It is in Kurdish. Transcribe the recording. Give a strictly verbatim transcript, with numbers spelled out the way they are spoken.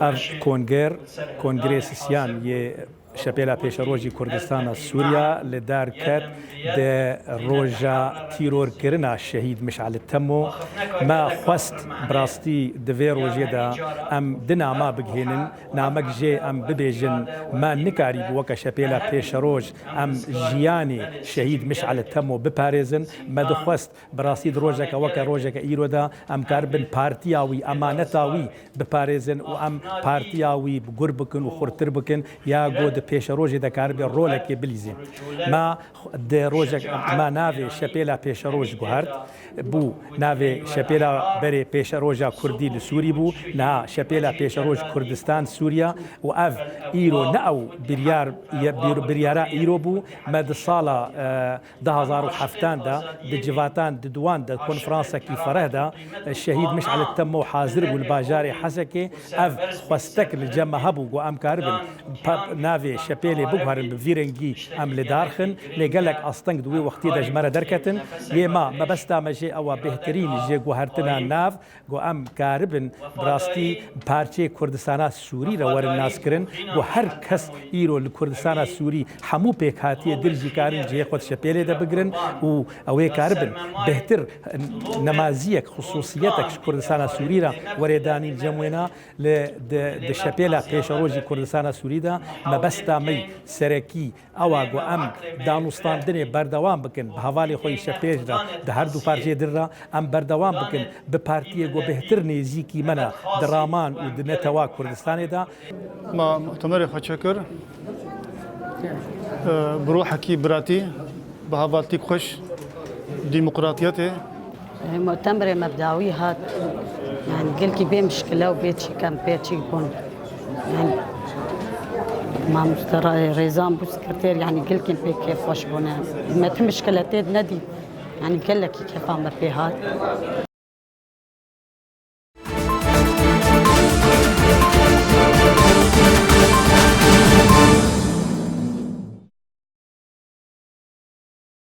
Ev konger, Kongrê Sisiyan yê Şepêla Pêşerojî Kurdistana Sûriya li dar ket di roja tîrorkirina Şehîd Mişal Temo. Me xwest bi rastî di vê rojê de em di nama bigihênin, namek jê em bibêjin, me nikarîbû weke Şepêla Pêşeroj em jiyanê Şehîd Mişal Temo biparêzin. Me dixwest bi rastî di rojeke weke rojeke îro de em karibin partiya wî, emaneta wî biparêzin û em partiya wî bi gur bikin û xurtir bikin, ya ku di pêşerojê de karibe rolekê bilîzin. Me di rojek, me navê Şepêla Pêşeroj guhert. Bû navê Şepêla berê Pêşeroja Kurdî li Sûrî bû. Niha Şepêla Pêşeroj Kurdistan Sûriya û ev îro ne ew biryar, ye-, bir-, biryara îro bû. Me di sala, e, du hezar û heftan de di civatan di duwan de konferansekî fereh de, e, Şehîd Mişal Temo hazir bû li bajarê Hesekê. Ev xwestek li cem me hebû ku em karibin pa-, navê Şepêlê biguherin, bi vî rengî em li dar xin. Lê gelek asteng di wê wextê de ji me re derketin. Yê ma, mebesta me jê ew e bêhtirîn jê guhertina nav, ku em karibin bi rastî parçeyê Kurdistana Sûrî re werin naskirin, ku her kes îro li Kurdistana Sûrî hemû pêkhatiyê din jî karin cihê xwe di Şepêlê de bigirin û ew ê karibin bêhtir nemaziyek, xusûsiyetek ji Kurdistana Sûrî re were danîn cem wêna. Li di, di Şepêla Pêşerojî Kurdistana Sûrî de mebesta me serekî ew e ku em danûstandinê berdewam bikin, bi hevalê xwe yî Şepêj re, di her du parçeyê din re em berdewam bikin, bi partiyê ku bêhtir nêzîkî me ne di raman û di netewa Kurdistanê de. Ma muhtemerê xwe çêkir, e, bi ruhekî biratî, bi hevaltîk xweş, demokratiyetê. Mutemerê me bi dawî hat, yani gelkî bê mişkile û bê çîkem pê çîk bûn. Yani mamoste Ra-, Rêzan bû sekreter, yani gelkî pê kêfxweş bûne. Me ti mişkile tê nedî, yani gelekî kêfa me pê hat.